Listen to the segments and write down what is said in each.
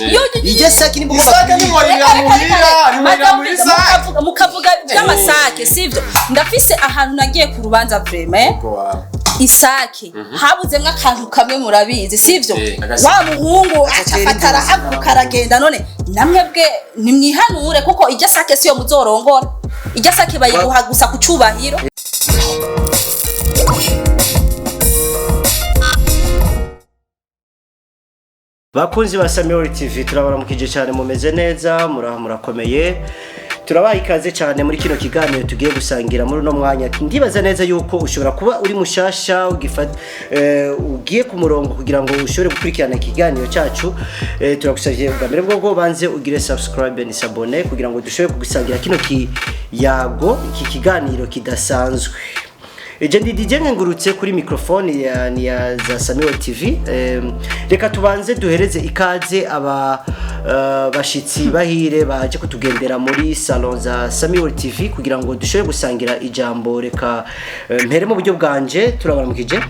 Yo, yo, yo, Irya sake nimba ugomba Isake kuyiba. ntimworira Reka, reka, muhira, reka. ntimworira muri Mukavuga- sake. mukavuga by'amasake, sivyo? Ndafise ahantu nagiye ku rubanza vraiment isake habuzemwo akantu kamwe, murabizi, sivyo? Agaseke. Wa muhungu acafata arahaguruka aragenda. None namwe bwe nimwihanure, kuko irya sake siyo muzorongora. Irya sake bayiguha gusa ku cubahiro. Bakunzi ba Samuel TV, turabaramukije cyane. Mumeze neza? Muraho, murakomeye? Turabaha ikaze cyane muri kino kiganiro tugiye gusangira muri uno mwanya. Ndibaza neza yuko ushobora kuba uri mushasha ugiye ku murongo kugira ngo ushobore gukurikirana ikiganiro cyacu. Turagusabye bwa mbere bwo banze ugire subscribe and s'abonner kugira ngo dushobore kugusangira kino kiyago, iki kiganiro kidasanzwe. Eje ndi DJ nkengurutse kuri microphone ya ni ya za Samuel TV. Reka tubanze duhereze ikaze aba bashitsi bahire baje kutugendera muri salon za Samuel TV kugira ngo dushobore gusangira ijambo. Reka mpere mu buryo bwanje. Turabaramukije.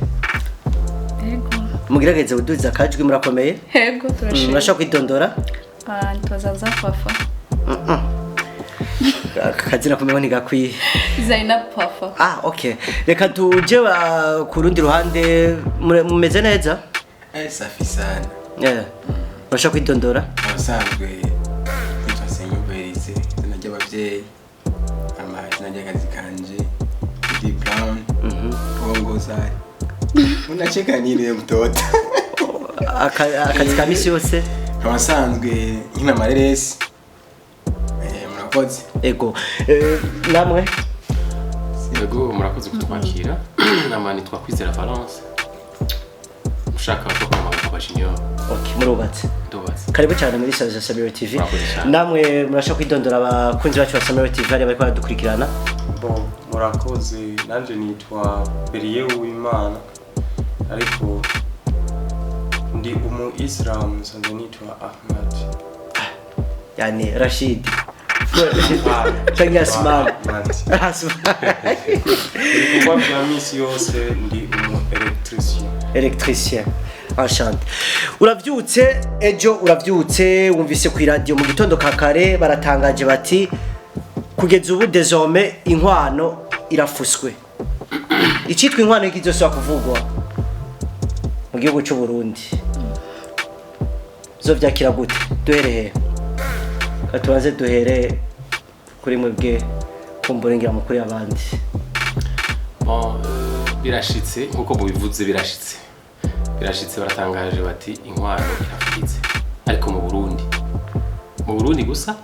Yego. Mugerageze kuduza akajwi. Murakomeye? Yego, turashima. Murashobora kwidondora? Ah, nitwa Fafa. Akazina kumenya ntigakwiye. Zainab Fafa. Ah, okay, reka tuje ku rundi ruhande. Mumeze neza? Safi sana. Urashobora kwidondora? Abasanzwe nitwa Senyumva Elise, izina ry'abavyeyi, ama izina ry'akazi kanje D Brown. Bongoza. Unacheka nini wewe mtoto? Akazi ka misi yose? Abasanzwe nkina amareresi. Murakoze. Ego. Namwe? Yego, murakoze kutwakira. Nama nitwa Kwizera Valence, ushaka ko kwamamaza kwa Junior. Okay, murubatse? Ndubatse. Karibu cyane muri salon za Samiro TV. Murakoze cyane. Namwe murashobora kwidondora, abakunzi bacu ba Samiro TV bari bariko baradukurikirana. Bon, murakoze. Nanje nitwa Beriye Uwimana, ariko ndi umu Islam, nsanzwe nitwa Ahmad. Yani Rashid canke Asman? Ahmad. Asman. Ibikorwa vya misi yose ndi umu electricien. Electricien, enchanté. Uravyutse ejo, uravyutse wumvise ku radio mu gitondo ka kare baratangaje bati kugeza ubu désormais inkwano irafuswe, icitwa inkwano kizosubira kuvugwa mu gihugu c'u Burundi. Uzovyakira gute? Duhere he? Katubanze duhere kuri mwebwe, kumbura ngira mukuri abandi. Bon, birashitse nkuko mubivuze, birashitse, birashitse. Baratangaje bati inkwano irafutse, ariko mu Burundi, mu Burundi gusa,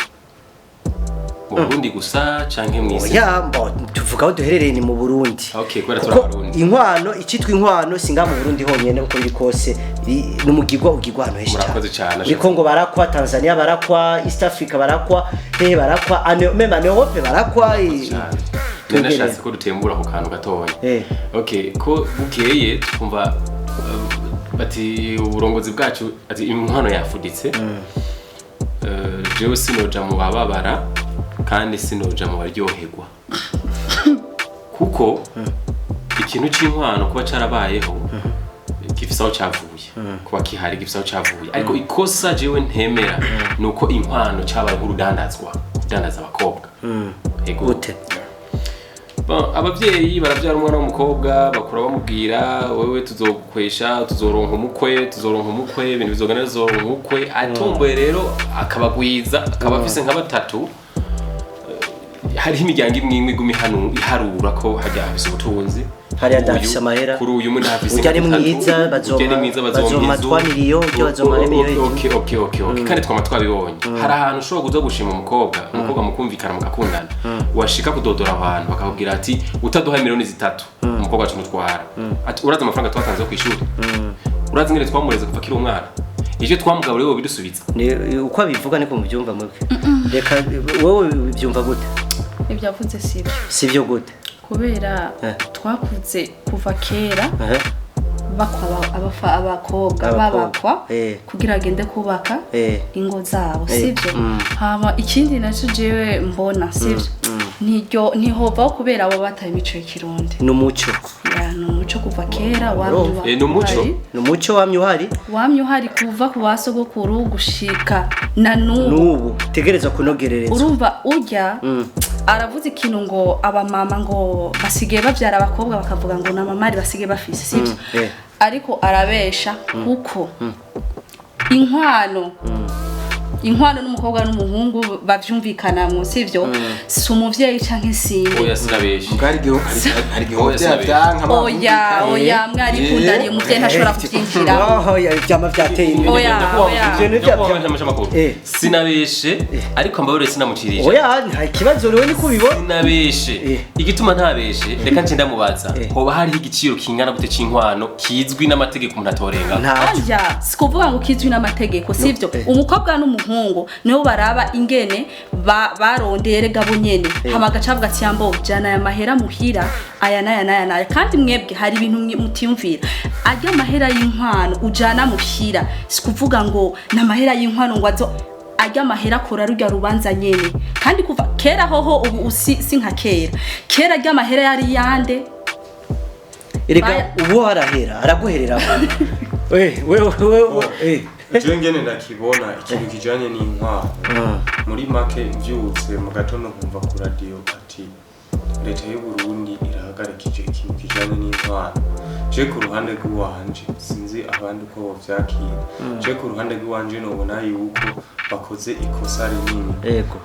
mu Burundi gusa canke mw'isi? Oya, mbo tuvuga aho duherereye, ni mu Burundi. Okay, kubera turi Kuko Abarundi. inkwano, icitwa inkwano singa mu Burundi honyene, uko biri kose n'umugirwa ugirwa ahantu henshi. Murakoze cyane. Muri Congo barakwa, Tanzania barakwa, East Africa barakwa, hehe barakwa, même en Europe barakwa. Cyane. Twegereye. Nashatse ko dutembura ku kantu gatoya. Okay, ko bukeye twumva bati uburongozi bwacu ati inkwano yafuditse. Jewe sinoja mu bababara kandi sinoja mu baryoherwa, kuko ikintu c'inkwano kuba carabayeho gifise aho cavuye, kuba kihari gifise aho cavuye. Ariko ikosa jewe ntemera ni uko inkwano cabaye nk'urudandazwa, kudandaza abakobwa. Ego. Gute? Bon, abavyeyi baravyara umwana w'umukobwa, bakura bamubwira: wewe tuzogukwesha, tuzoronka umukwe, tuzoronka umukwe, ibintu bizogana, tuzoronka umukwe. Atomboye rero akabagwiza, akaba afise nka batatu. Hariho imiryango imwe imwe iguma iharura ko hajya hafise ubutunzi. Hariya Uyu- ndafise amahera. Kuri uyu umwe ndafise Urya ni nka bitatu, mwiza, urya ni mwiza, bazompa bazompa inzu. 3 miliyo, urya bazompa miliyoni. Okay. Kandi twama twabibonye, hari ahantu ushobora kuza gushima umukobwa, umukobwa mukumvikana, mugakundana, washika kudodora abantu bakakubwira ati utaduhaye miliyoni 3 umukobwa wacu ntutwara. Ati urazi amafaranga twatanze yo kw'ishuri, urazi ingene twamureze kuva akiri umwana, ivyo twamugaburiye wowe bidusubiza. Ni uko abivuga niko mubyumva mwebwe? Reka, wowe ubyumva gute? Ibyo avuze si byo. Sivyo gute? Kubera twakuze kuva kera bakwa abakobwa Abakobwa. babakwa kugira agende kubaka ingo zabo, sibyo? Hama ikindi nacyo jewe mbona sibyo, ntiryo ntihovaho kubera abo bataye imico y'ikirundi. Ni umuco. Ya. Oya, ni umuco kuva kera wamye Ni umuco. Ni umuco wamye uhari. Wamye uhari kuva ku basogokuru gushika na n'ubu. N'ubu tegereza kunogerereza. Urumva urya aravuze ikintu ngo abamama ngo basigaye bavyara abakobwa bakavuga ngo na mamari basigaye bafise, sivyo? Ariko arabesha kuko inkwano n'umukobwa n'umuhungu bavyumvikanamwo, sivyo? Si umuvyeyi canke sinde. Oya, sinabeshe. Hari igihe hari igihe Oya, vyanka. Oya, oya, mwarikundaniye, umuvyeyi ntashobora kuvyinjiramo. Oh, ya vyama vyateye imbere. Oya, oya. Ivyo ni Nyakubahwa mpeshamakuru, sinabeshe, ariko mbabarire sinamucirije. Oya, nta kibazo, rero ni kubibona. Sinabeshe. Igituma ntabeshe, reka nce ndamubaza: hoba hariho igiciro kingana gute c'inkwano kizwi n'amategeko umuntu atorenga? Ntacyo. Oya, si kuvuga ngo kizwi n'amategeko, sivyo? Umukobwa n'umuhungu nibo baraba ingene barondeye erega bo nyene, hama agaca avuga ati: "Yambo, jana aya mahera muhira, aya n'aya n'aya n'aya." Kandi mwebwe hari ibintu mutiyumvira. Arya mahera y'inkwano ujana muhira, si kuvuga ngo ni amahera y'inkwano ngo azo arya mahera akora rurya rubanza nyene. Kandi kuva kera hoho, ubu si nka kera. Kera arya mahera yari yande? Erega ubu harahera araguherera. We we we we. Jewe ngene ndakibona ikintu kijanye n'inkwano, muri make mvyutse mu gatondo nkumva ku radio ati leta y'u Burundi irahagarikije ikintu kijanye n'inkwano, je ku ruhande rw'iwanje, sinzi abandi uko bovyakira, je ku ruhande rw'iwanje nobona yuko bakoze ikosa rinini.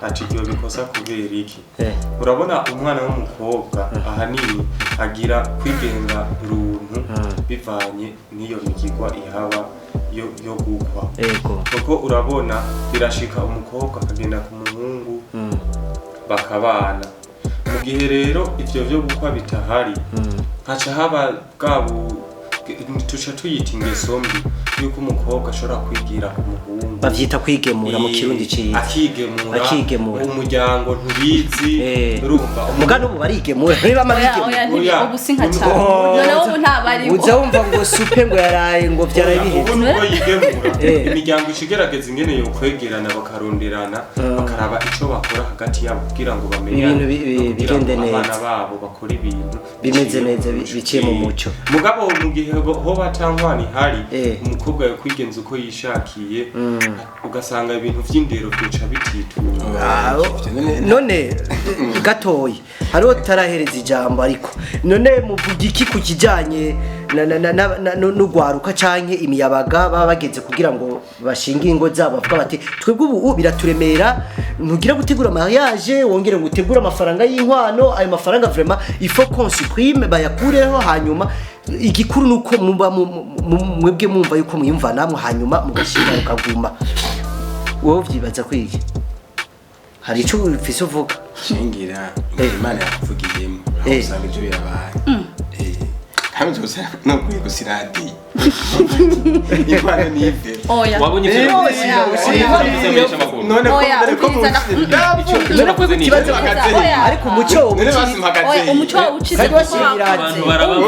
Ati iryo bikosa kubera iki? Urabona umwana w'umukobwa ahanini agira kwigenga runtu bivanye n'iyo migigwa ihaba yo gukwa, kuko urabona birashika umukobwa akagenda ku muhungu bakabana. Mu gihe rero ivyo vyo gukwa bitahari, haca haba bwa tuca tuyita ingeso mbi yuko umukobwa ashobora kwigira ku muhungu. Bavyita kwigemura mu Kirundi ciza. Akigemura. Akigemura. Umuryango ntubizi. Urumva Muga n'ubu barigemura, niba Oya, barigemura. oya, Oya. ubu si nka cyane. Noneho ubu ntabariho. Uza wumva ngo supe ngo yaraye ngo vyaraye Ubu biheze. nubwo yigemura, imiryango ica igerageza ingene yokwegerana, bakaronderana, bakaraba ico bakora hagati yabo kugira ngo bamenyane, Ibintu no kugira ngo bigende abana neza. babo bakore ibintu Bimeze biciye mu neza, muco. biciye mu muco. Mugabo mu gihe hoba ata nkwano ihari, umukobwa yokwigenza uko yishakiye, ugasanga ibintu vy'indero vyoca bititura. Ah, none gatoyi hariho tutarahereza ijambo, ariko none muvuga iki ku kijanye n'ugwaruka canke imiyabaga baba bageze kugira ngo bashinge ingo zabo, bavuga bati: "Twebwe ubu biraturemera, ntugira gutegura mariage wongere ngo utegure amafaranga y'inkwano, ayo mafaranga vraiment il faut qu'on supprime, bayakureho, hanyuma igikuru nuko muba mwebwe mwumva yuko mwiyumva namwe, hanyuma mugashinga mukaguma"? Wowe uvyibaza kwiki? Hari ico ufise uvuga? Shingira Imana yakuvugiyemo, aho usanga ibyo birabaye. Kandi byose no kuri gusa iradiyo inkwano nive. Oya. Wabonye ivyo Eh, navuze? oya, Wabonye ivyo navuze, mpesha amakuru? None ko Oya, mbere ko ubwiza Icyo navuze ni Ikibazo Oya. ariko umuco none basimpagaze. Oya, umuco wawe ucize Kandi kuko bashyira wakoze. Abantu barababaye.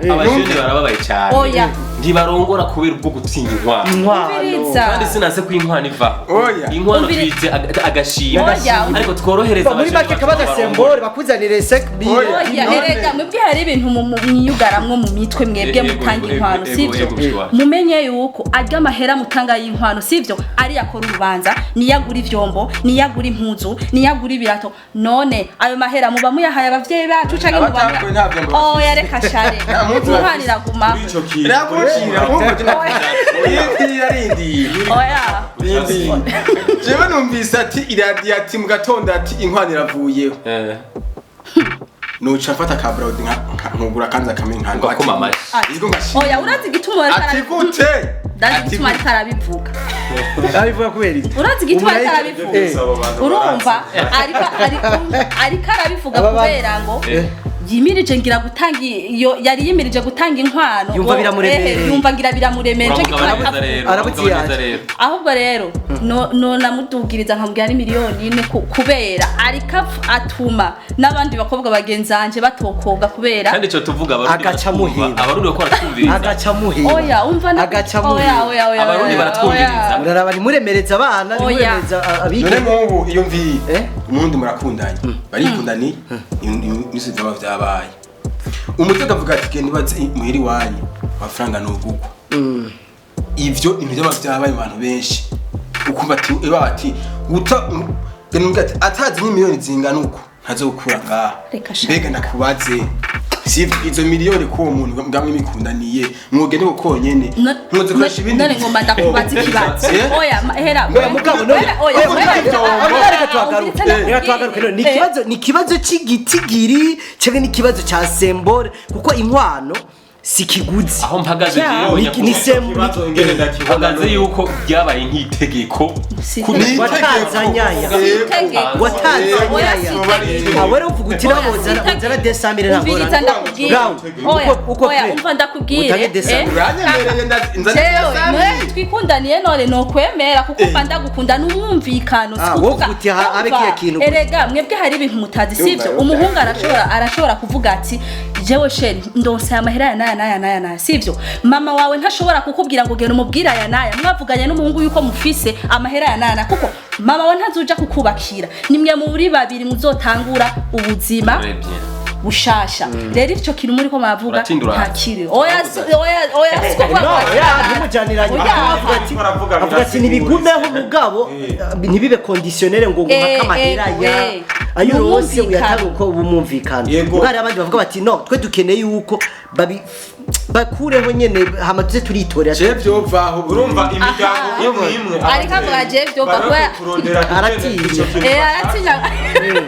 Oya. Abajene barababaye cyane. Oya. Ntibarongora kubera ubwo gutinya inkwano. Inkwano. Umviriza. Kandi sinanse ko inkwano ivaho. Oya. Inkwano tuyite agashimwe, Oya. ariko tworohereza Muri make abajene kaba bacu agasembore bakuzanire 5000. Oya. Oya, erega mwebwe hari ibintu mwiyugaramwo mu mitwe mwebwe mutanga inkwano, sivyo? Yego, yego. Mumenye yuko arya amahera mutanga y'inkwano, sivyo, ari yakora urubanza, niyagura ivyombo, niyagura impuzu, niyagura ibirato. None ayo mahera muba muyahaye abavyeyi bacu canke muba Abatakuye nta vyombo bafise. Oya, reka share. Nta mpuzu Inkwano bafise. iragumaho. Kuri ico kintu Iragucira nkuko irarindiye. Oya. Rindiye. Jewe numvise ati iradiyo ati mu gatondo ati inkwano iravuyeho, nuca mfata ka brodi nkugura kanza kamwe nkano. Ugakoma amashyi. Izgo ngashima. Oya, urazi igituma bariko Ati gute? Ndazi Ati igituma ariko arabivuga. Abivuga kubera iki? Urazi igituma ariko arabivuga? Abo bantu Urumva ariko arabivuga Aba bantu- kubera ngo yimirije ngira gutanga iyo yari yimirije gutanga inkwano. Yumva biramuremereye. Yumva ngira biramuremereye, nico gituma Uramugaba neza ariko rero. Arabuze Uramugaba neza yaje. rero. Ahubwo rero no namudugiriza nkamubwira ni 4 miliyoni kubera ariko atuma n'abandi bakobwa bagenzanje batokobwa kubera Kandi icyo tuvuga, Abarundi Agaca baratwumva. muhira. Abarundi bakora twumviriza. Agaca muhira. Oya, umva Agaca oya, muhira. oya, oya, Abarundi oya, baratwumviriza. oya. Muraraba ntimuremereze abana, Oya. ntimuremereze None abigeme. nk'ubu iyo mviye umundi murakundanye, barikundani, nisi vyaba vyabaye. Umutwe avuga ati genda ubaze muhiri wanyu amafaranga nugukwa. Ivyo ibintu byaba byabaye abantu benshi. Ukumva ati eba ati uta genda ati atazi ni miliyoni zingana uko ntazokura ngaha. Reka sha. Mbega ndakubaze si izo miliyoni ko uwo muntu ngamwe mikundaniye mwogende konyene mwoze koresha ibindi. None ngomba ndakubaza ikibazo. Eh? Oya hera. Oya, mugabo none oya oya. Reka tuhagaruke, reka tuhagaruke. None ni ikibazo, ni ikibazo cy'igitigiri cyangwa ni ikibazo cya sembore? Kuko inkwano si kiguzi. Aho mpagaze Yeah. jewe Ni nyakubahwa, sembore. Ikibazo ingene ndakibona mpagaze yuko byabaye nk'itegeko. Si Kuri- itegeko. Watanzanyaya. Itegeko. Watanzanyaya. Oya, Awe rero uvuga uti Oya, nabo si zana desamire ntabwo. Umviriza ndakubwire. Brown, Oya, uko oya, pre. umva ndakubwire. Utange desamire. Uranyemereye nzana Jewe none twikundaniye none nokwemera kuko mba ndagukunda n'umwumvikano. Ah, wowe uvuga uti habe kiya kintu gusa. Erega mwebwe hari ibintu mutazi, sivyo? Umuhungu arashobora kuvuga ati jewe sheri ndonse aya mahera aya n'aya n'aya n'aya n'aya, sivyo? Mama wawe ntashobora kukubwira ngo genda umubwire aya n'aya mwavuganye n'umuhungu yuko mufise amahera aya n'aya n'aya, kuko mama wawe ntazuja kukubakira. Nimwe muri babiri muzotangura ubuzima Très bien. bushasha. Rero ico kintu muri ko muravuga Uratinda uraza. ntakiri. Oya oya oya, siko kuvuga No, ngo ya ntimujaniranye. Oya. Avuga ati Baravuga avuga ati ntibigumeho mugabo ntibibe conditionnel ngo ngo Eh, mpaka amahera eh, ya eh. ayo urose Numumvikano. uyatanga uko bumumvikana. Yego. Mugabo hari abandi bavuga bati no, twe dukeneye yuko babi bakureho nyene hama tuze turitorera. Je vyovaho. Urumva imiryango Aha. imwe imwe Ariko avuga je vyova barako kubera- kurondera Aratinya. ico kintu Eh, aratinya.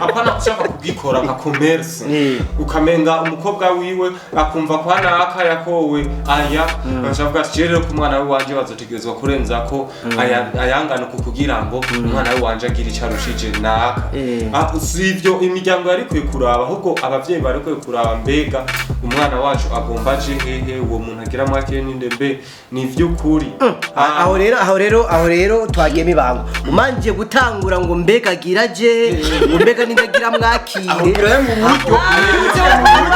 Apana gushaka kugikora nka commerce. Eh. Ukamenga umukobwa wiwe akumva kwa naka yakowe aya bacavuga ati "Je rero ku mwana we wanje bazotegerezwa kurenza ko aya ayangana uku kugira ngo umwana we wanje agire ico arushije naka." Eh. Ah, si ivyo imiryango yari ikwiye kuraba, ahubwo abavyeyi bari ikwiye kuraba mbega umwana wacu agomba aje hehe, uwo muntu agira mwakire ninde, mbe ni ivy'ukuri. Aho rero, aho rero, aho rero twagiyemo ibango umanje gutangura ngo mbega agira je, ngo mbega nindagira mwakire. Aho biraye mu buryo.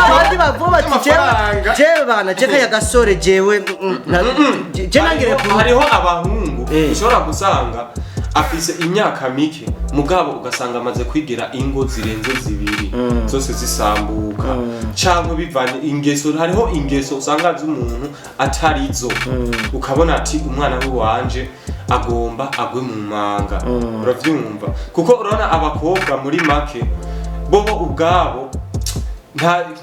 Abandi bavuga bati jewe Amafaranga. jewe bana je kaya gasore jewe je nangire ku Hariho abahungu Eh. ushobora gusanga afise imyaka mike, mugabo ugasanga amaze kwigira ingo zirenze zibiri zose zisambuka canke bivanye ingeso. Hariho ingeso usanga z'umuntu atarizo, ukabona ati umwana we wanje agomba agwe mu manga. Uravyumva kuko urabona abakobwa muri make bobo ubwabo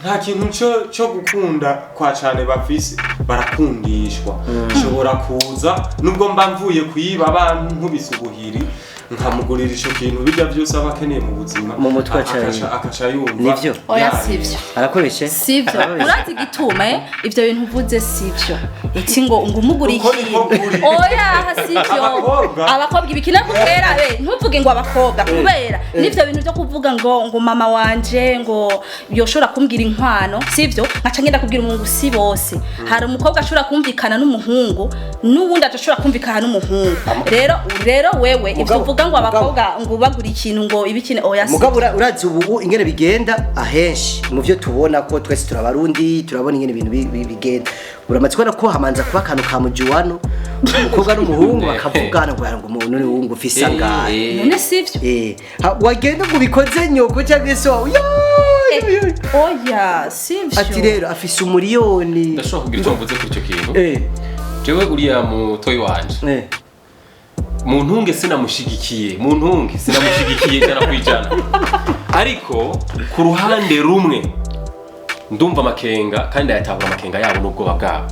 nta kintu cyo gukunda kwa cane bafise, barakundishwa. Nshobora kuza nubwo mba mvuye kuyiba abantu nkubise ubuhiri nkamugurira ico kintu bijya byose aba akeneye mu buzima. Mu mutwe aca akaca yumva Nivyo. Oya, yarenze. sivyo. Arakoreshe. Sivyo. Urazi igituma ivyo bintu uvuze sivyo? Iki ngo umugure Uko iki? niko kuri. Oya, sivyo. Abakobwa. Abakobwa ibikina kubera ntuvuge ngo abakobwa kubera nivyo bintu byo kuvuga ngo mama wanje ngo yoshobora kumbwira inkwano, sivyo? Nkaca ngenda kubwira umuhungu, si bose. Hari umukobwa ashobora kumvikana n'umuhungu n'uwundi adashobora kumvikana n'umuhungu. Rero wewe ivyo Mugabo- uvuga ngo mugabo- abakobwa ngo ubagura ikintu ngo ibikine, oya, sivyo. Mugabo urazi ubu ingene bigenda ahenshi mu byo tubona ko twese turabarundi turabona ingene ibintu bigenda. Uramaze kubona ko hamanza kuba akantu ka mujuwano, umukobwa n'umuhungu bakavugana ngo ngo umuntu ni wungu ufise angahe. None sivyo? Wagenda ngo ubikoze nyoko cyangwa se wawe Oya, sivyo. Ati rero afise umuriyoni. Ndashobora kugira icyo mvuze kuri icyo kintu. Jewe uriya mutoyi wanje mu ntunge sinamushigikiye, mu ntunge sinamushigikiye 100%, ariko ku ruhande rumwe ndumva amakenga kandi ayatahura amakenga yabo n'ubwoba bwabo,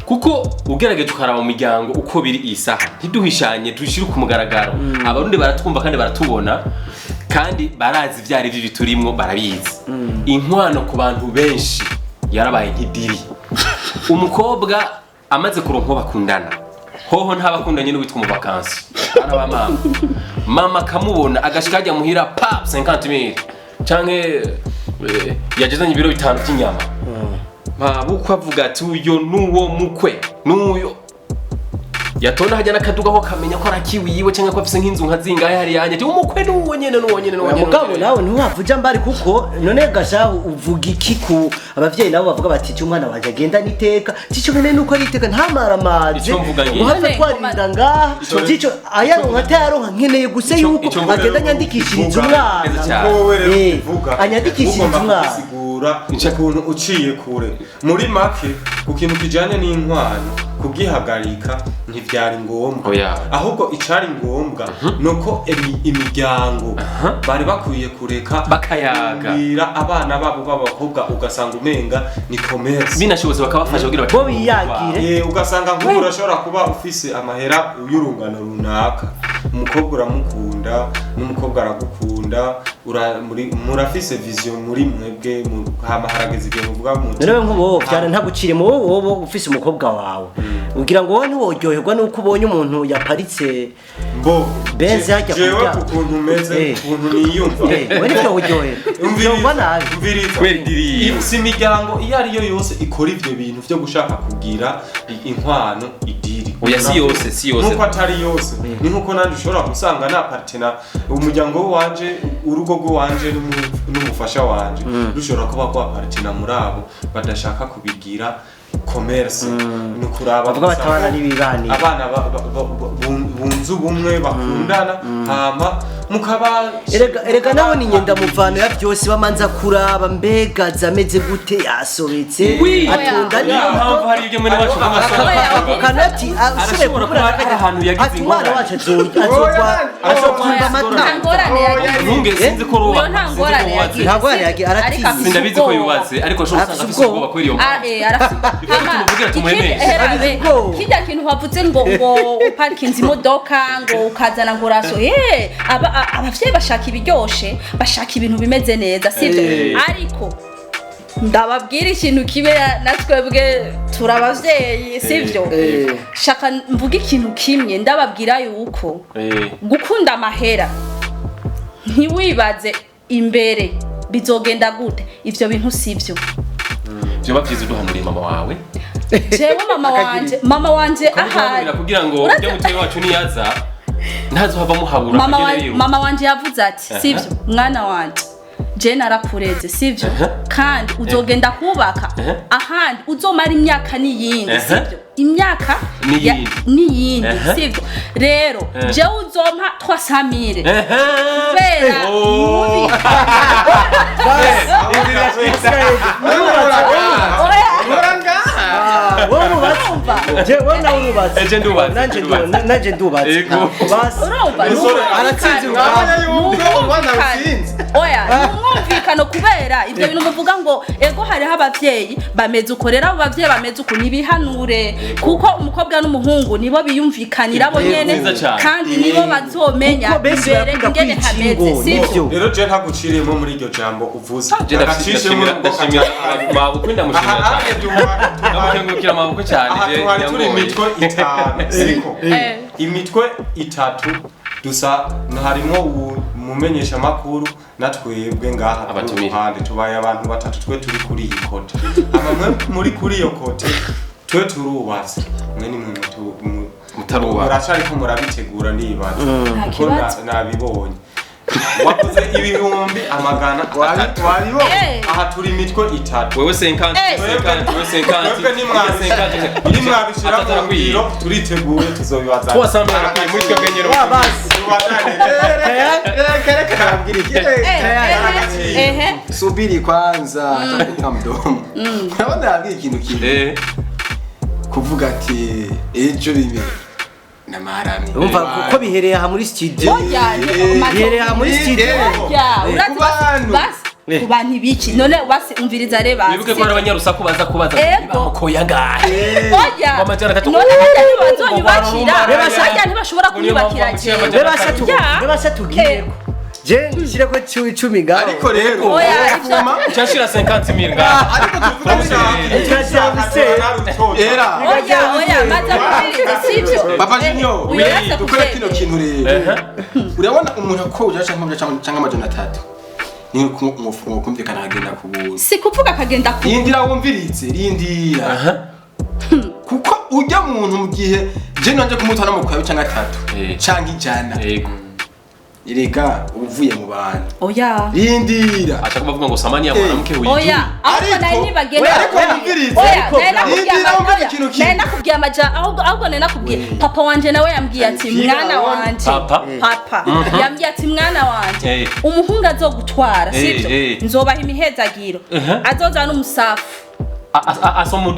kuko ugerageje ukaraba mu miryango uko biri iyi saha, ntiduhishanye dushyire ku mugaragaro, abarundi baratwumva kandi baratubona kandi barazi ibyo ari byo biturimwo, barabizi. Inkwano ku bantu benshi yarabaye nk'idiri. Umukobwa amaze kuronka uwo bakundana, hoho ntabakundanye n'uwitwa umuvakansi, bana ba mama, mama akamubona agashika hajya muhira pa 50000 canke yagezanye ibiro 5 by'inyama, mabukwe avuga ati uyo nuwo mukwe nuyo yatona hajya n'akaduga ko kamenya ko arakiwiwe cyangwa ko afise nk'inzu nka zingahe hariya ati umukwe nuwo nyene nuwo nyene nuwo nyene. Mugabo nawe ntiwavuja mbari kuko none gashahu uvuga iki ku abavyeyi nabo bavuga bati cyo umwana wanje agenda niteka cico nyene nuko ari iteka ntamaramaze Ico mvuga ngiye. uhave twarinda ngaha cico ayaronka atayaronka nkeneye gusa yuko Ico mvuga agenda anyandikishiriza umwana. Neza cyane. Wowe rero Eh, uvuga anyandikishiriza ugomba umwana. kubisigura. urabisigura ukuntu uciye kure. Muri make, ku kintu kijanye n'inkwano, kugihagarika ntivyari ngombwa. Oya. Ahubwo icari ngombwa nuko imiryango bari bakwiye kureka Bakayaga. kugira abana babo b'abakobwa, ugasanga umenga ni commerce. Binashobotse bakabafasha kugira Bo biyagire. Ugasanga nk'ubu urashobora kuba ufise amahera y'urungano runaka, umukobwa uramukunda n'umukobwa aragukunda, murafise vision muri mwebwe, hama harageze igihe muvuga muti Rero nk'ubu byana ntagucire mu wowe ufise umukobwa wawe, ugira ngo wowe ntiworyoherwa nuko ubonye umuntu yaparitse mbo Benzi hajya jewe kurya. ukuntu meze, ukuntu niyumva. We nivyo uryohera Umviriza, yumva nabi. umviriza. Kubera idiri. Si imiryango iyo ari yo yose ikora ivyo bintu vyo gushaka kugira inkwano idiri. Oya, si yose, si yose. Nkuko atari yose, ni nkuko nanjye ushobora gusanga na partner, umuryango wanje, urugo rw'iwanje n'umufasha wanje rushobora kuba rwa partner muri abo badashaka kubigira commerce, ni ukuraba Bavuga gusa batabana ko n'ibibanire. abana bunze ubumwe, bakundana, hama mukaba Erega nawe ni nyendamuvano ya byose, bamanza kuraba mbega zameze gute, yasobetse, Oui. atunda Niyo mpamvu hari ibyo mwene wacu Oya. kanati ushoboye Arashobora kubura kuba ari ahantu yagize ati umwana ingorane. wacu azogwa azotwumva Nta amata. ngorane yagize. Ntunge sinzi ko Uyo ruba nta ngorane yagize. Nta ngorane yagize, aratinya. Ariko afise Sindabizi ko ubwoba. yubatse, ariko ashobora gusanga Afise afise ubwoba kubera iyo Ah, mpamvu. arafise Ibyo tumubwira tumuhemeshe. Afise ubwoba. Kirya kintu wavuze ngo uparikinze imodoka, ngo ukazana ngo raso, abavyeyi bashaka ibiryoshe, bashaka ibintu bimeze neza, sivyo? Ariko ndababwira ikintu kibe, na twebwe turabavyeyi, sivyo? Shaka mvuge ikintu kimwe, ndababwira yuko gukunda amahera, ntiwibaze imbere bizogenda gute, ivyo bintu sivyo. Vyoba vyiza uduhanuriye mama wawe. Jewe mama wanje ahari Ukamuhanurira kugira ngo ujya mutoyi wacu niyaza ntazohava muhabura mama, agende wa, yiruka. mama wanje yavuze ati, sivyo, mwana wanje, je narakureze, sivyo? Kandi uzogenda kubaka ahandi, uzomara imyaka n'iyindi, sivyo, imyaka N'iyindi. n'iyindi, sivyo? Rero jewe uzompa 300,000 kubera Oh. mubi. Oya. Wowe urubatse, jewe nawe urubatse. Eje ndubatse, Nanje ndubatse. nanje ndubatse. Yego. Basi. Urumva ni Umusore umwumvikano. aratsinze urugamba. Ni umwumvikano. Oya, ni umwumvikano, kubera ibyo bintu muvuga ngo ego hariho abavyeyi bameze uko, rero abo bavyeyi bameze uko nibihanure, kuko umukobwa n'umuhungu nibo biyumvikanira bo nyene, Nziza cane. kandi nibo bazomenya Kuko benshi imbere barakunda ingene kwica hameze, ingo, sivyo? nivyo. Rero je ntaguciriyemo muri iryo jambo uvuze. Je Agacishemo ndashimira ubwo ndashimira mabukwe, ndamushimira Aha, cyane. Ndamukengurukira mabukwe cyane. aha Je tuhari turi yangoye. imitwe itanu, siko? Imitwe itatu dusa, harimwo umumenyesha makuru na twebwe ngaha kuri Abatumire. ruhande, tubaye abantu batatu. Twe turi kuri iyi côté, ama mwe muri kuri iyo côté, twe turubatse, mwe ni mwe Mutarubatse. Muracariko murabitegura, ndibaza Nta kuko kibazo. nabibonye wakoze 300,000. Wabibonye. Aha turi imitwe itatu. Wewe 50, 50, wewe 50. Twebwe nimwabishira mu ngiro, turiteguye, tuzobibaza. 300 arakwiye muri twebwe nyene. Wa basi. Reka reka nabwira iki. Subiri kwanza, atakuta mdomo. Urabona yabwiye ikintu kimwe, kuvuga ati ejo bimwe n'amaramye. Umva kuko bihereye aha muri studio. Oya, Bihereye aha muri studio. Oya, urazi Ku basi bantu. basi ku bantu ibiki none basi umviriza reba. Wibuke ko hari abanyarusaku baza kubaza Ego. bamukoye angahe. Oya. 300. None harya ntibazonyubakira? Bebasha- Harya ntibashobora kunyubakira Niyo mpamvu jewe? Bebasha tu. Ya. Bebasha tugire. Je nshireko 10 ngaho. Ariko rero Oya, ivyo- ufuma Cyashira 50,000 ngaho. ariko tuvuga era Oya, oya, maze kumviriza, sivyo? Papa Junior, Uyo yase dukore kino kuvyemera. kintu rero. Urabona umuntu akoja canke 300,000, ni kumvikana agenda ku buntu. Si kuvuga akagenda ku Rindira wumvirize, rindira, kuko ujya muntu mu gihe je nanje kumutwara mu kwawe canke atatu canke 100. Yego. Erega uvuye mu bantu. Oya. Rindira. Ashaka kuvuga ngo samani ya mwanamke huijui. Oya, ahubwo nari nibagiye. Oya, ariko wumvirize. Oya, Ariko nari nakubwiye rindira wumve oya, ikintu kimwe. nari nakubwiye ahubwo nari nakubwiye papa wanje nawe yambwiye ati Alipira mwana wone. wanje. Papa? Papa yambwiye ati mwana wanje Eh. umuhungu azogutwara, Eh, sivyo? eh. Nzobaha imihezagiro. Azoza n'umusafu.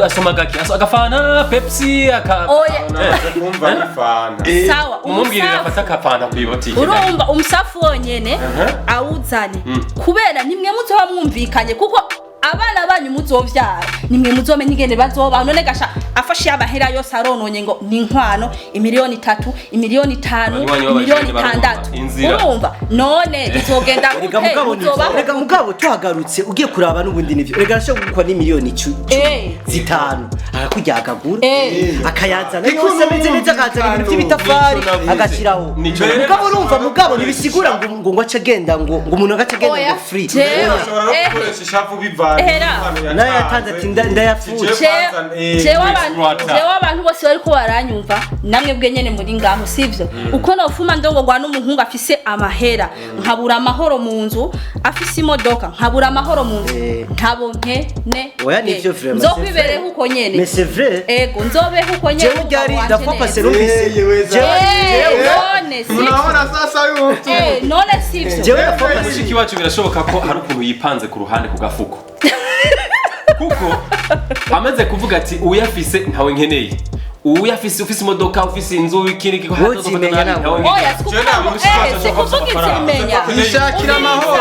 Asoma gaki agafana Pepsi aka Oya. Kumva n'ifanta. Sawa, umubwirira umusafu. afata akafanta kwibotike. Urumva umusafu wonyene awuzane, kubera nimwe muzoba mwumvikanye, kuko abana banyu muzovyara nimwe muzomenya ingene bazobaho. None gasha afashe amahera yose arononye ngo ni inkwano 3 miliyoni, 5 miliyoni, Abanywanyi miliyoni b'abajene barumva 6. inzira. Urumva none bizogenda Rega gute? mugabo nivyo. Muzobaho Rega mugabo tuhagarutse ugiye kuraba n'ubundi nivyo. Rega arashobora gukwa n'imiliyoni 5 akakuryagagura akayazana yose ameze neza, akazana ibintu by'ibitafari Nico navuze. agashyiraho. Nico Mugabo urumva, mugabo ntibisigura ngo ace agenda ngo umuntu agace agenda Oya, ngo free. jewe. Ushobora no gukoresha ishavu bivanye Ehera. n'inkwano Nayo yatanze ati ndayapfuye. Jewe abantu Rwata. jewe abantu bose bariko baranyumva, namwe bwe nyene muri ngaho, sivyo? Uko nofuma ndongorwa n'umuhungu afise amahera nkabura amahoro mu nzu, afise imodoka nkabura amahoro mu nzu, ntabo nkene. Oya, nivyo vraiment, Nzokwibereho uko nyene. Mais c'est vrai. Ego, nzobeho uko nyene. Jewe umugabo ryari wanje ndapfa neza. pase numvise. Yewe za- Jewe None sivyo? Unaona sasa yuko None sivyo? Jewe ndapfa pase. Mushiki wacu birashoboka ko hari ukuntu yipanze ku ruhande ku gafuko, kuko amaze kuvuga ati uyafise ntawe nkeneye, uyafise, ufise imodoka, ufise inzu, ikindi kiko Wozimenya nawe. ntawe nkeneye. Oya, sikuvuga ngo sikuvuga izimenya. Yishakira amahoro.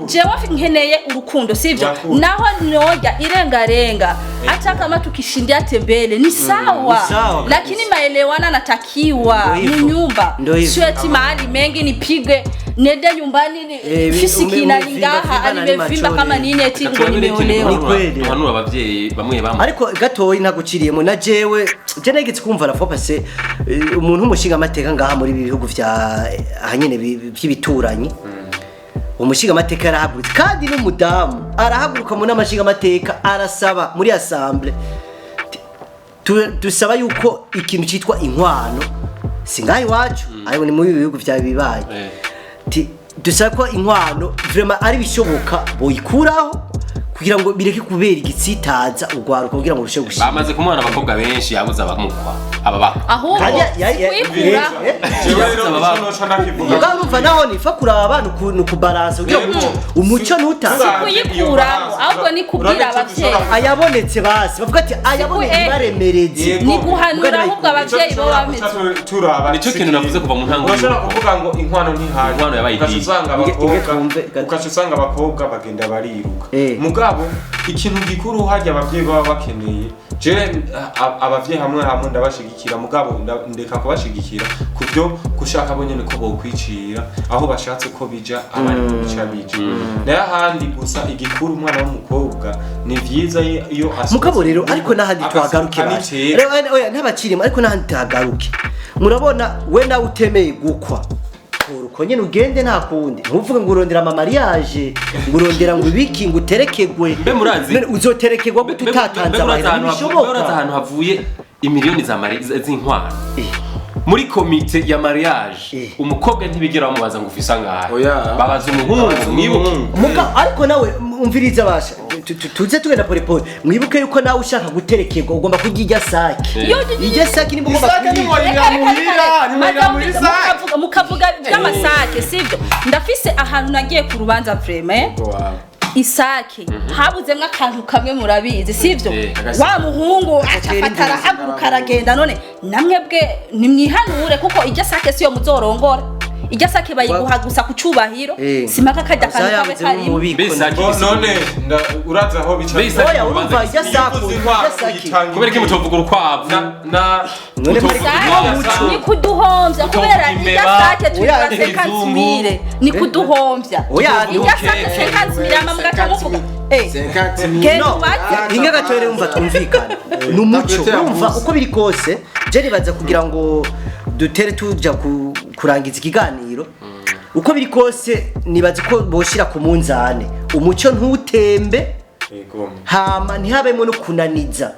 Jewe nkeneye urukundo, sivyo? Nyakuri. Naho noja irengarenga hata kama tukishindia tembele ni sawa, Ni sawa kabisa. lakini maelewana natakiwa Ndo hivyo. munyumba, Ndo hivyo. sio eti mahali mengi nipigwe nende nyumbani fisiki umevimba, inalingaha vimba na nimevimba ni kama machoni. nini eti ngo nimeolewa. Ni kweli. Duhanura abavyeyi bamwe bamwe. Ariko gatoyi ntaguciriyemo na jewe je nageze kumva la fois passée umuntu w'umushinga amateka ngaha muri ibi bihugu vya ahanyene by'ibituranyi, umushinga amateka yarahagurutse kandi n'umudamu arahaguruka mu nama nshinga amateka arasaba muri assemblée dusaba yuko ikintu cyitwa inkwano, si ngaha iwacu ariko ni muri ibi bihugu vya bibaye, dusaba ko inkwano vraiment ari bishoboka boyikuraho kugira ngo bireke kubera igitsitaza urwaruka kugira ngo rusheho gushima. Bamaze kumubona abakobwa benshi yabuze abamukwa aba bakwa. Ahubwo Kandi kwikura. Jewe rero ico noca ndakivuga. Mugabo urumva naho nifa kuraba abantu ni ukubalansa kugira ngo umuco ntutase. Kuyikuraho, ahubwo ni kubwira abavyeyi. Ayabonetse basi bavuga ati ayabonetse baremereze. Yego. Ni guhanura ahubwo abavyeyi bo bameze. Turaba Nico kintu navuze kuva mu ntango urashobora y'urugo. kuvuga ngo inkwano ntihari, Inkwano yabaye ugaca idini. usanga Inge abakobwa twumve gato. ugaca usanga abakobwa bagenda bariruka. Mugabo ikintu gikuru harya abavyeyi baba bakeneye, je abavyeyi hamwe hamwe ndabashigikira, mugabo ndeka kubashigikira kubyo gushaka bo nyene ko bokwicira aho bashatse ko bija, abari bica bija. Nayo ahandi gusa igikuru umwana w'umukobwa ni vyiza iyo asohotse Mugabo rero ariko n'ahandi agasohoka tuhagaruke basi. n'iteka. Rero oya ntabacirimo, ariko n'ahandi tuhagaruke, murabona we nawe utemeye gukwa tora uko nyene ugende, nta kundi, ntuvuge ngo urondera ama mariage, ngo urondera ngo ibiki, ngo uterekegwe. Mbe murazi- None uzoterekegwa gute utatanze Mbe murazi amahera? ahantu mbe murazi Ntibishoboka. ahantu havuye imiliyoni za z'inkwano muri komite ya mariage, umukobwa ntibigera bamubaza ngo ufise angahe, Oya. babaza umuhungu. Babaza Mwibuke. umuhungu. Muga ariko nawe umviriza basha tuze tugenda pole pole, mwibuke yuko nawe ushaka guterekerwa ugomba kurya irya sake. Irya sake nimba ugomba Isake kuyirya. nimworira Reka, reka, muhira, reka. nimworira muri Maze sake. mukavuga by'amasake, sibyo? Ndafise ahantu nagiye ku rubanza vraiment, isake habuzemwo akantu kamwe, murabizi, sivyo? Agaseke. Wa muhungu acafata arahaguruka aragenda. None namwe bwe nimwihanure, kuko irya sake siyo muzorongora, irya sake bayiguha gusa ku cubahiro. Simaka kajya akantu kabe Zayabuze karimo. mu bubiko. Mbese isake Bo, none urazi aho bica Mbese isake Oya, mu urumva rubanza irya sake, Iyo uvuze irya inkwano sake. uyitanga kubera ko mutovuga urukwavu. na None Utovuga Sake umuco. ni kuduhomvya kubera irya imbeba, sake tuyigura Oya, 50 mille, ni kuduhomvya. Oya, Irya sake 50 mille, hama mugaca muvuga genda No, ubaze. inga gatoya rero umva twumvikane, ni umuco. Urumva uko biri kose je nibaza kugira ngo dutere tuja kurangiza ikiganiro, uko biri kose nibaza ko boshira ku munzane umuco ntutembe, Yego. hama ntihabemo no kunaniza.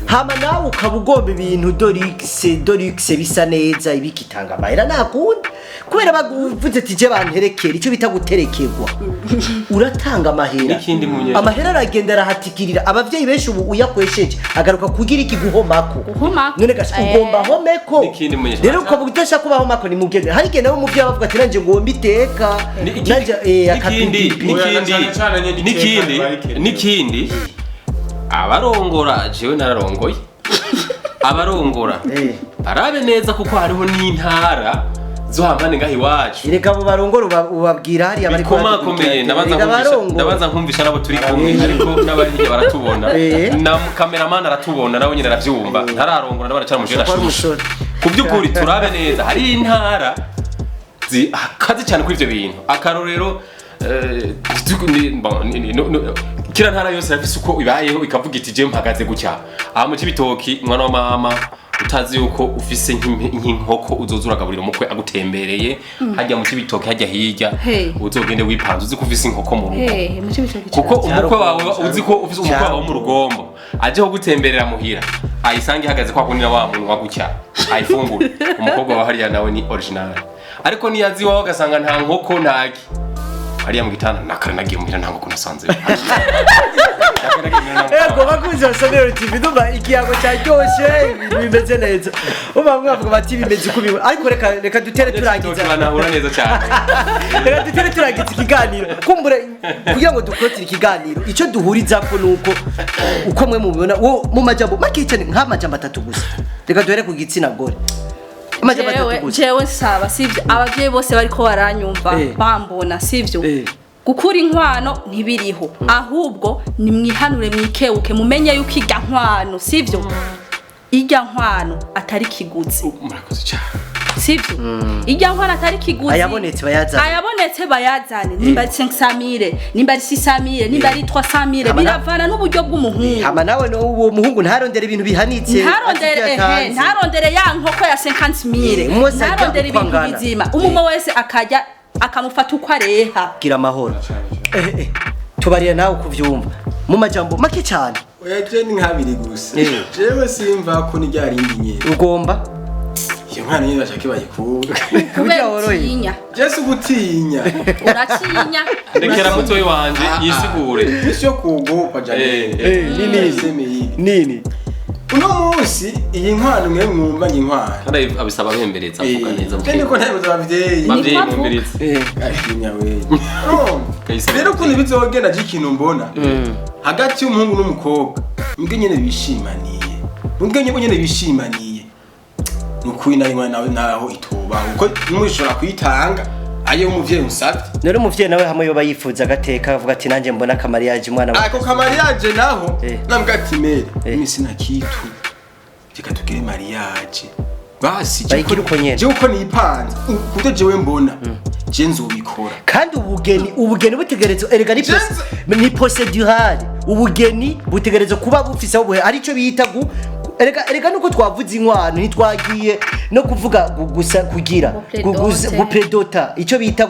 Hama nawe ukaba ugomba ibintu de luxe bisa neza, ibikitanga amahera ntakundi, kubera baguvuze ati je banterekera, icyo bita guterekerwa, uratanga amahera. N'ikindi munyesha. Amahera aragenda arahatikirira. Abavyeyi benshi ubu uyakwesheje agaruka kugira iki? Guhomako. Guhomako. None gasha ugomba homeko. N'ikindi munyesha. Rero ukaba udashaka kuba homako, ni mugende. Hari igihe nawe umuvyeyi abavuga ati nanje ngomba iteka, nanje N'ikindi akapipipi. Oya, na cane cane nyene iteka riba rikenewe. N'ikindi, abarongora, jewe nararongoye, abarongora barabe neza, kuko hariho n'intara zo hampande ngaho iwacu. Erega abo barongora ubabwira hariya bari Bikomakomeye. Ndabanza Erega nkumvisha, barongora. ndabanza nkumvisha nabo turi kumwe, ariko n'abari hirya baratubona, na cameraman aratubona, nawe nyine aravyumva, ntararongora, nawe aracara mujene. Ashobora kuba ari ashushe. umusore. Ku by'ukuri turabe neza, hari intara zikaze cyane kuri ivyo bintu. Akarorero, bon, kila ntara yose irafise uko ibayeho, ikavuga iti je mpagaze gutya. Aha mu Cibitoki, mwana wa mama, utazi yuko ufise nk'inkoko uzoza uragaburira umukwe agutembereye hajya mu Cibitoki, hajya hirya, Hey. uzogende wipanze uzi ko ufise inkoko mu rugo, Hey, mu Cibitoki. Kuko umukwe wawe, uzi ko ufise umukwe wawe wo mu Cyarugongo. rugombo, aje ho gutemberera muhira, ayisange ihagaze kwa kundi na wa munwa gutya, ayifungure. Umukobwa wa hariya nawe ni original, ariko niyazi iwawe agasanga nta nkoko ntaki hariya mu gitanda, nakare nagiye muhira nta nkoko nasanze. Nakare nagiye muhira nta nkoko. Ego, bakunzi ba Samiro TV, ndumva ikiyago cyaryoshe, ibintu bimeze neza. Uba mwavuga bati bimeze uko bibona, ariko reka dutere turangiza. Banahura neza cyane. Reka dutere turangiza ikiganiro, kumbure kugira ngo dukorotire ikiganiro. Icyo duhurizako ni uko uko mwe mubibona wo mu majambo make cyane, nk'amajambo atatu gusa. Reka duhere ku gitsina gore, amajambo atatu Jewe gusa. jewe nsaba, sivyo, abavyeyi bose bariko baranyumva, bambona, sivyo, gukura inkwano ntibiriho, ahubwo nimwihanure, mwikebuke, mumenye yuko irya nkwano, sivyo, irya nkwano atari kiguzi. Murakoze cyane. Sivyo, irya nkwano atari kiguzi. Ayabonetse bayazane. Ayabonetse bayazane, nimba ari 500,000, nimba ari 600,000, nimba ari 300,000, biravana n'uburyo bw'umuhungu. Hama nawe no uwo muhungu ntarondere ibintu bihanitse. Ntarondere ati ehe, yatanze. ntarondere ya nkoko ya 50,000. Umwe wese arya Ntarondere uko ibintu angana. bizima, umwe wese akajya akamufata uko areha. Gira amahoro. Tubarira nawe kuvyumva mu majambo make cyane. Oya, je ni nk'abiri gusa. Jewe simva ko ni rya rindi nyene. Ugomba Iyo mwana nyene bashake bayikura. Kubera woroye. utinya. Je si ugutinya. Uratinya. Ndekera mutoyi wanje yisigure. Isi yo kugopa jane. Nini nini. Uno munsi iyi nkwano mwe mwumva ngo inkwano. Kandi abisaba bembereza, avuga neza. Je niko ntabibuza abavyeyi. Bavyeyi, Ni kwa mumbereze. Atinya we. Urumva? Kayisaba. Rero ukuntu bizogenda, je ikintu mbona hagati y'umuhungu n'umukobwa, mbwe nyene bishimaniye, mbwe nyene bishimaniye, ni ukuri nayo mwana nawe naho itoba, kuko nimwe ushobora kuyitanga ayo umuvyeyi usavye. None umuvyeyi nawe hamwe yoba yifuza agateka, avuga ati nanjye mbona akamariyaje umwana wa Ako kamariage naho, nambwa ati mere imisi na kitu, reka tugire mariage basi. Bayigire uko nyene. Je uko nipanze, kuko jewe mbona je nzobikora. Kandi ubugeni butegerezwa erega ni ni procédural. Ubugeni butegerezwa kuba bufise aho buhe, arico bita gu erega nuko twavuze inkwano, ntitwagiye no kuvuga gusa kugira Gupredota. Gupredota, icyo bita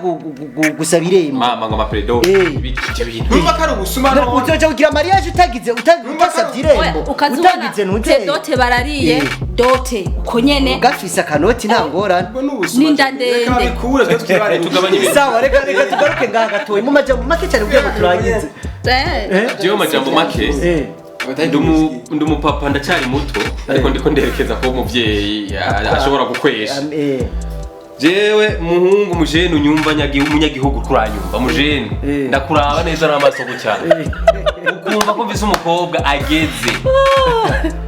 gusaba irembo. Mama ngo amapredo, ibyo bintu. Numva ko ari ubusuma none. Uzoja kugira mariage utagize Numva ko utasabye irembo, Ukazibona utagize ntuteye dote barariye, dote uko nyene. Gafise akanoti nta ngorane. Ubwo ni ubusuma. N'inda ndende. Reka babikure, twe twibare. Tugabanye ibintu. Sawa, reka tugaruke ngaha gatoya mu majambo make cyane kugira ngo turangize. Jewe majambo make, ndi umupapa, ndacyari muto, ariko ndiko nderekeza ko umuvyeyi ashobora gukwesha. Jewe muhungu mujene unyumva, umunyagihugu kuranyumva mujene, ndakuraba neza n'amaso gutya, ukumva ko mvise umukobwa ageze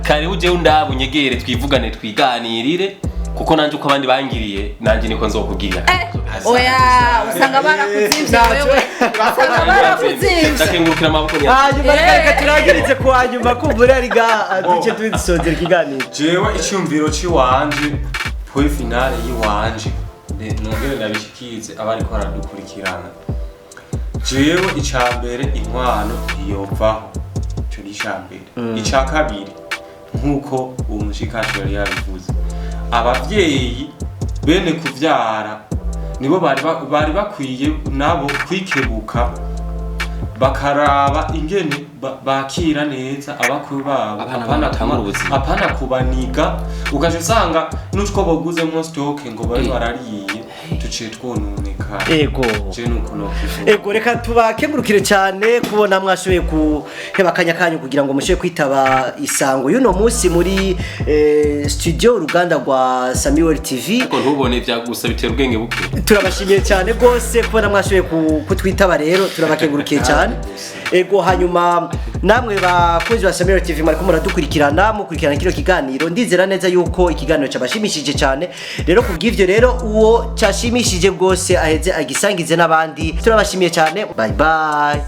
kare, uje undaba, unyegere, twivugane, twiganirire, kuko nanje uko abandi bangiriye nanje niko nzokubwira. Oya, usanga barakuzimvye, wewe usanga barakuzimvye. Ndakengurukira amaboko Hanyuma reka turangirize ku hanyuma kumbura ari ngaha, duce dusozera ikiganiro. Jewe icyumviro cy'iwanje, point finale y'iwanje, nongere ndabishikirize abariko baradukurikirana. Jewe icambere, inkwano ntiyovaho, ico ni icambere. Ica kabiri, nk'uko uwo mushikacu yari yabivuze, abavyeyi bene kuvyara nibo bari bakwiye nabo kwikebuka. Bakaraba ingene bakira neza abakuru babo. Abana Apana batangura ubuzima. Apana kubaniga, ugaca usanga n'utwo baguzemo stock ngo babe barariye tuciye twononekara. Je nuko nokivuga. Ego, reka tubakengurukire cyane kubona mwashoboye kuheba akanya kanyu kugira ngo mushobore kwitaba isango y'uno munsi muri studio uruganda rwa Samuel TV. Ariko ntubone vyagusa bitera ubwenge buke. Turabashimiye cyane rwose kubona mwashoboye kutwitaba. Rero turabakengurukiye cyane. Ego, hanyuma namwe bakunzi ba Samuel TV mwariko muradukurikirana, mukurikirana kino kiganiro, ndizera neza yuko ikiganiro cyabashimishije cyane. Rero kubw'ivyo rero, uwo cyashimishije rwose aheze agisangize n'abandi. Turabashimiye cyane, bye bye.